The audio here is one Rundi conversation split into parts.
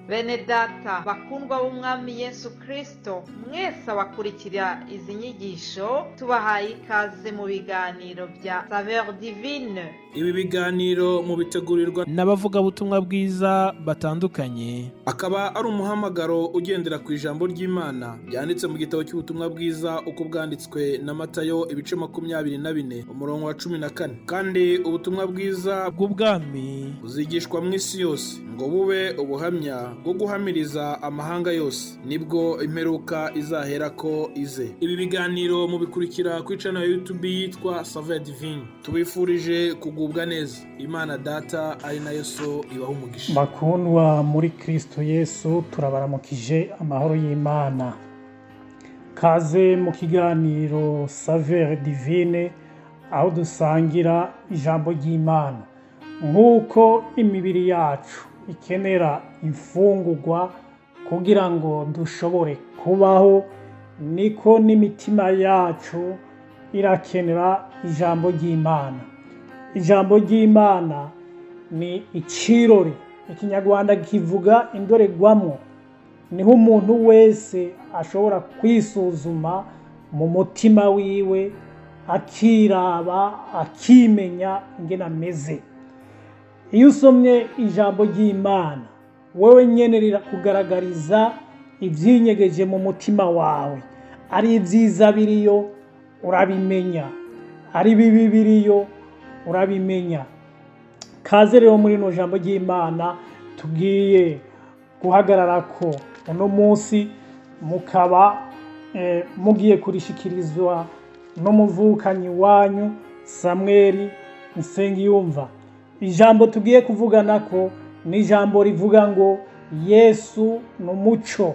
Bene data bakundwa b'Umwami Yesu Kristo, mwese abakurikira izi nyigisho, tubahaye ikaze mu biganiro bya Saveur Divine. Ibi biganiro mubitegurirwa n'abavugabutumwa bwiza batandukanye. Akaba ari umuhamagaro ugendera ku ijambo ry'Imana ryanditse mu gitabo cy'ubutumwa bwiza uko bwanditswe na Matayo, ibice 24, umurongo wa 14. Kandi ubutumwa bwiza bw'ubwami buzigishwa mu isi yose ngo bube ubuhamya bwo guhamiriza amahanga yose, nibwo imperuka izaherako ize. Ibi biganiro mubikurikira kuri channel ya YouTube yitwa Saveur Divine. Tubifurije kugubwa neza. Imana Data ari nayo So ibaha umugisha. Bakundwa muri Kristo Yesu, turabaramukije amahoro y'Imana. Kaze mu kiganiro Saveur Divine, aho dusangira ijambo ry'Imana. Nk'uko imibiri yacu ikenera imfungurwa kugira ngo dushobore kubaho, niko n'imitima yacu irakenera ijambo ry'Imana. Ijambo ry'Imana ni icirori, Ikinyarwanda kivuga indorerwamo. Niho umuntu wese ashobora kwisuzuma mu mutima wiwe, akiraba, akimenya ingene ameze. Iyo usomye ijambo ry'Imana, wewe nyene rirakugaragariza ivyinyegeje mu mutima wawe. Ari ibyiza biriyo urabimenya, ari bibi biriyo urabimenya. Kaze rero muri rino jambo ry'Imana tugiye guhagarara ko uno munsi, mukaba mugiye kurishikirizwa n'umuvukanyi wanyu Samweli Nsengiyumva. Ijambo tugiye kuvugana ko ni ijambo rivuga ngo Yesu ni umuco,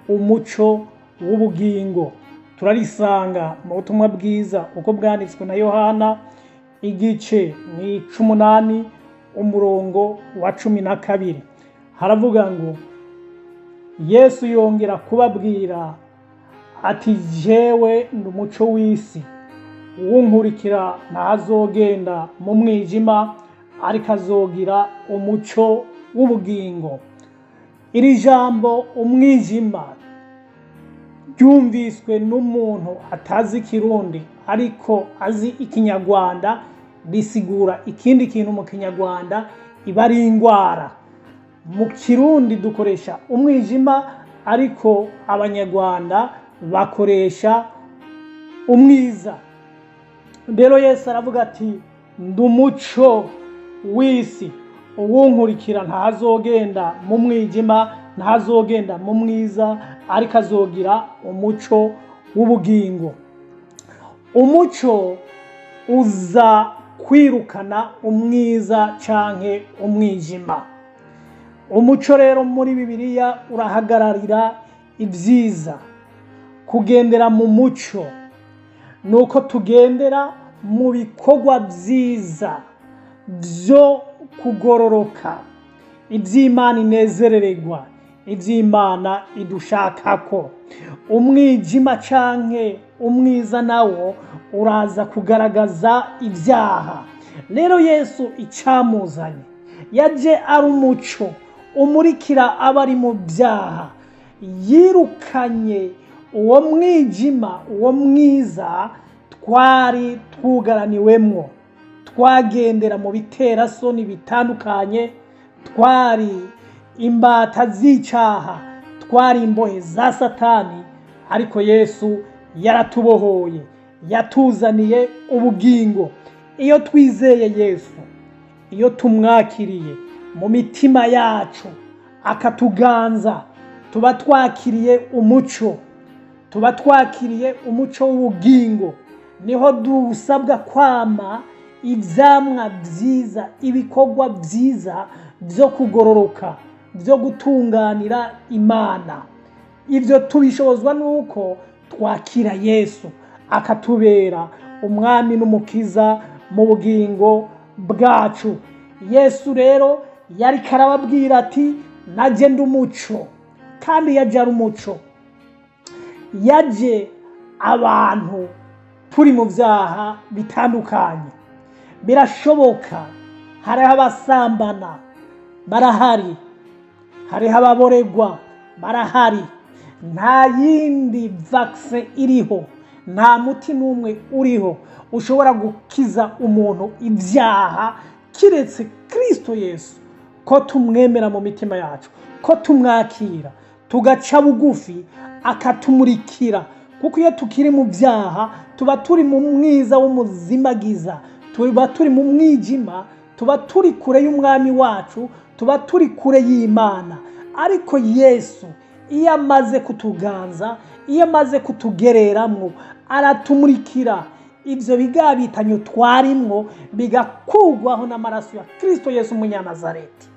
umuco w'ubugingo. Turarisanga mu butumwa bwiza uko bwanditswe na Yohana, igice ni 18, umurongo wa 12. Haravuga ngo: "Yesu yongera kubabwira ati: 'Jewe ndi umuco w'isi. Uwunkurikira ntazogenda mu mwijima, ariko azogira umuco w'ubugingo.'" Iri jambo umwijima ryumviswe n'umuntu atazi Ikirundi ariko azi Ikinyarwanda, risigura ikindi kintu. Mu Kinyarwanda iba ari indwara. Mu Kirundi dukoresha umwijima, ariko Abanyarwanda bakoresha umwiza. Rero Yesu aravuga ati: "Ndi umuco w'isi. Uwunkurikira ntazogenda mu mwijima, ntazogenda mu mwiza, ariko azogira umuco w'ubugingo." Umuco uza kwirukana umwiza canke umwijima. Umuco rero muri Bibiliya urahagararira ibyiza. Kugendera mu muco ni uko tugendera mu bikorwa byiza byo kugororoka, iby'Imana inezerererwa, iby'Imana idushakako. Umwijima canke umwiza nawo uraza kugaragaza ibyaha. Rero Yesu icyamuzanye, yaje ari umuco umurikira abari mu byaha. Yirukanye uwo mwijima, uwo mwiza twari twugaraniwemwo, twagendera mu biterasoni bitandukanye, twari imbata z'icaha, twari imbohe za Satani. Ariko Yesu yaratubohoye, yatuzaniye ubugingo. Iyo twizeye Yesu, iyo tumwakiriye mu mitima yacu akatuganza, tuba twakiriye umuco, tuba twakiriye umuco w'ubugingo. Niho dusabwa kwama ivyamwa vyiza, ibikorwa vyiza vyo kugororoka, vyo gutunganira Imana. Ibyo tubishobozwa nuko twakira Yesu akatubera umwami n'umukiza mu bugingo bwacu. Yesu rero yariko arababwira ati: "Naje ndi umuco." Kandi yaje ari umuco. Yaje abantu turi mu byaha bitandukanye. Birashoboka hariho abasambana, barahari. Hariho ababoregwa barahari. Nta yindi vaccin iriho, nta muti n'umwe uriho ushobora gukiza umuntu ibyaha kiretse Kirisito Yesu. Ko tumwemera mu mitima yacu, ko tumwakira, tugaca bugufi akatumurikira, kuko iyo tukiri mu byaha tuba turi mu mwiza w'umuzimagiza, tuba turi mu mwijima, tuba turi kure y'umwami wacu, tuba turi kure y'Imana. Ariko Yesu iyo amaze kutuganza, iyo amaze kutugereramwo, aratumurikira, ibyo bigabitanyo twarimwo bigakugwaho n'amaraso ya Kirisito Yesu umunyanazareti.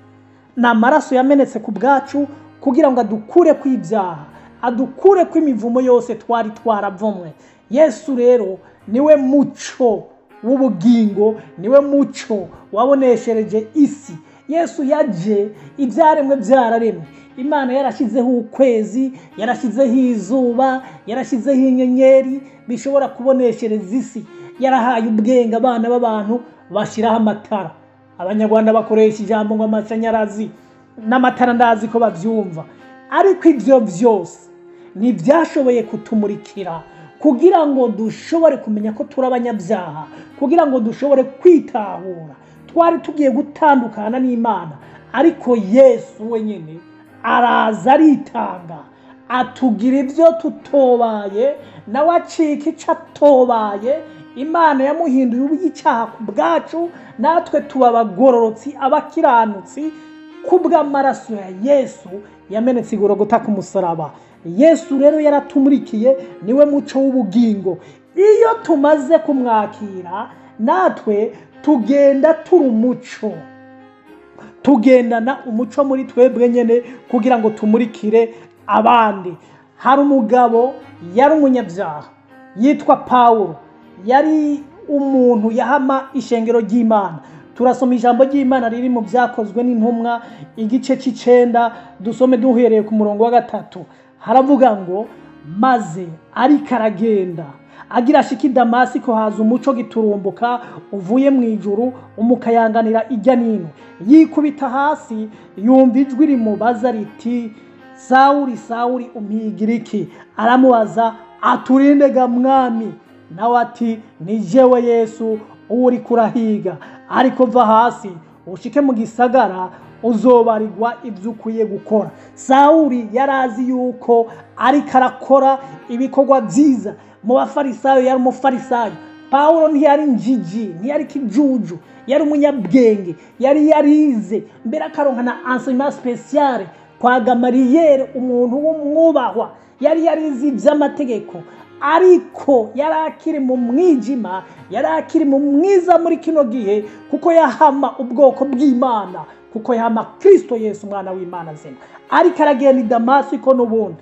Ni amaraso yamenetse ku bwacu kugira ngo adukure ku ibyaha, adukure ku imivumo yose twari twaravumwe. Yesu rero niwe muco w'ubugingo, niwe muco waboneshereje isi. Yesu yaje ibyaremwe byararemwe. Imana yarashyizeho ukwezi, yarashyizeho izuba, yarashyizeho inyenyeri bishobora kuboneshereza isi. Yarahaye ubwenge abana b'abantu, bashyiraho amatara. Abanyarwanda bakoresha ijambo ngo amashanyarazi n'amatara, ndazi ko babyumva. Ariko ibyo byose ntibyashoboye kutumurikira kugira ngo dushobore kumenya ko turi abanyabyaha, kugira ngo dushobore kwitahura. Twari tugiye gutandukana n'Imana, ariko Yesu wenyine araza aritanga, atugira ibyo tutobaye, nawe acika icyo atobaye. Imana yamuhinduye icyaha ku bwacu, natwe tuba abagororotsi, abakiranutsi, kubw'amaraso ya Yesu yamenetse igorogota ku musaraba. Yesu rero yaratumurikiye, niwe muco w'ubugingo. Iyo tumaze kumwakira, natwe tugenda turi umuco, tugendana umuco muri twebwe nyine kugira ngo tumurikire abandi. Hari umugabo yari umunyabyaha yitwa Pawulo, yari umuntu yahama ishengero ry'Imana. Turasoma ijambo ry'Imana riri mu Byakozwe n'Intumwa igice cy'icenda, dusome duhereye ku murongo wa 3. Haravuga ngo: "Maze ariko aragenda agira ashika i Damasiko, haza umuco giturumbuka uvuye mu ijuru, umukayanganira ijya nino. Yikubita hasi, yumva ijwi rimubaza riti: 'Sawuli, Sawuli, umpigira iki?' Aramubaza aturinde ga Mwami? Nawe ati: 'Ni jewe Yesu uwo uriko urahiga. Ariko va hasi ushike mu gisagara, uzobarigwa ibyo ukwiye gukora.'" Sawuli yari azi yuko ariko arakora ibikorwa byiza. Mu bafarisayo yari umufarisayo. Pawulo ntiyari njiji, ntiyari kijuju, yari umunyabwenge, yari yarize mbere, akaronka na enseignement spécial kwa Gamariyeri, umuntu w'umwubahwa. Yari yarize iby'amategeko, ariko yari akiri mu mwijima, yari akiri mu mwiza muri kino gihe, kuko yahama ubwoko bw'Imana, kuko yahama Kristo Yesu umwana w'Imana zina. Ariko aragenda i Damasiko, n'ubundi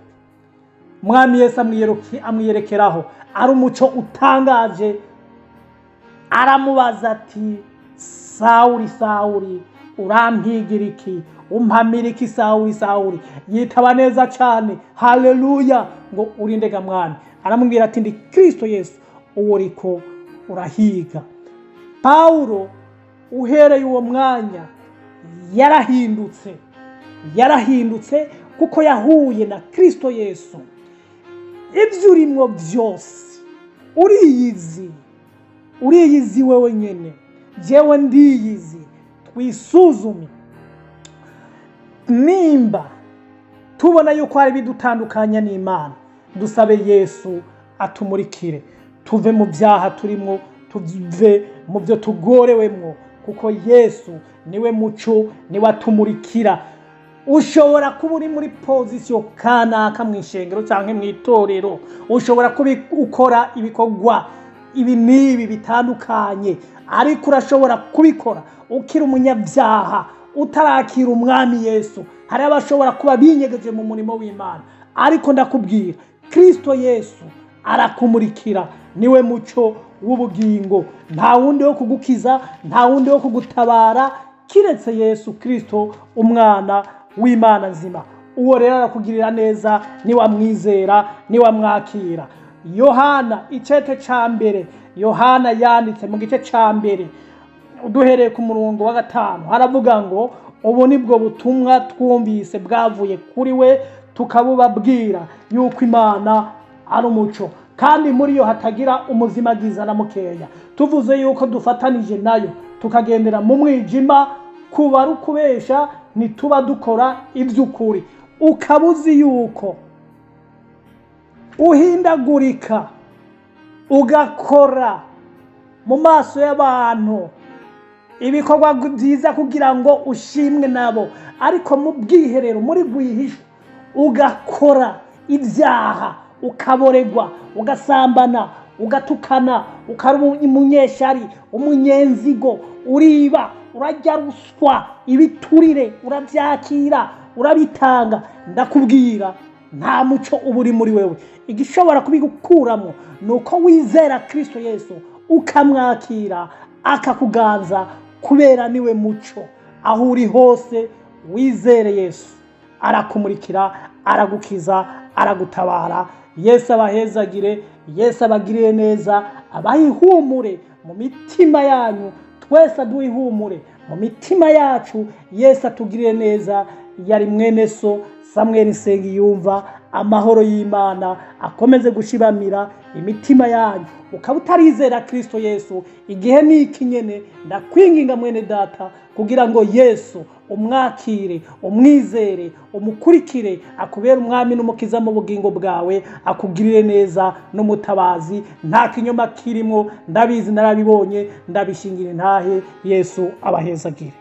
Mwami Yesu amwiyerekeraho ari umuco utangaje, aramubaza ati: "Sawuli, Sawuli, urampigira iki? Umpamira iki, Sawuli, Sawuli?" Yitaba neza cyane, haleluya, ngo: "Urinde Mwami?" Aramubwira ati: "Ndi Kristo Yesu uwo uriko urahiga." Pawulo uhereye uwo mwanya yarahindutse, yarahindutse kuko yahuye na Kristo Yesu. Ibyo urimwo byose uriyizi, uriyizi wewe nyine, jewe ndiyizi. Twisuzume, nimba tubona yuko hari ibidutandukanya n'Imana, dusabe Yesu atumurikire, tuve mu byaha turimo, tuve mu byo tugorewemwo, kuko Yesu niwe muco, niwe atumurikira. Ushobora kuba uri muri position kanaka mu ishengero cyangwa mu itorero, ushobora kuba ukora ibikorwa ibi n'ibi bitandukanye, ariko urashobora kubikora ukiri umunyabyaha, utarakira umwami Yesu. Hari abashobora kuba binyegeje mu murimo w'Imana, ariko ndakubwira, Kristo Yesu arakumurikira, niwe muco w'ubugingo. Nta wundi wo kugukiza, nta wundi wo kugutabara kiretse Yesu Kristo umwana w'Imana nzima. Uwo rero arakugirira neza niwamwizera, niwamwakira. Yohana, icete ca mbere Yohana yanditse, mu gice ca mbere duhereye ku murongo wa 5, haravuga ngo: Ubu nibwo butumwa twumvise bwavuye kuri we, tukabubabwira yuko Imana ari umuco, kandi muri yo hatagira umuzimagiza na mukeya. Tuvuze yuko dufatanije nayo tukagendera mu mwijima, kuba ari ukubesha, ntituba dukora iby'ukuri. Ukaba uzi yuko uhindagurika, ugakora mu maso y'abantu ibikorwa byiza kugira ngo ushimwe nabo, ariko mu bwiherero, muri rwihishwa, ugakora ibyaha, ukaboregwa, ugasambana, ugatukana, ukaba umunyeshari, umunyenzigo, uriba, urarya ruswa, ibiturire urabyakira, urabitanga, ndakubwira, nta muco uba uri muri wewe. Igishobora kubigukuramo ni uko wizera Kirisito Yesu, ukamwakira akakuganza, kubera niwe muco. Aho uri hose wizere Yesu, arakumurikira, aragukiza, aragutabara. Yesu abahezagire, Yesu abagirire neza, abahe ihumure mu mitima yanyu. Twese aduhe ihumure mu mitima yacu. Yesu atugirire neza. Yari mwene so Samweli Nsengiyumva. Amahoro y'Imana akomeze gushibamira imitima yanyu. Ukaba utarizera Kirisito Yesu, igihe ni iki nyene, ndakwinginga mwene data, kugira ngo Yesu umwakire, umwizere, umukurikire, akubere umwami n'umukiza mu bugingo bwawe, akugirire neza n'umutabazi. Nta kinyoma kirimo, ndabizi, narabibonye, ndabishingira intahe. Yesu abahezagire.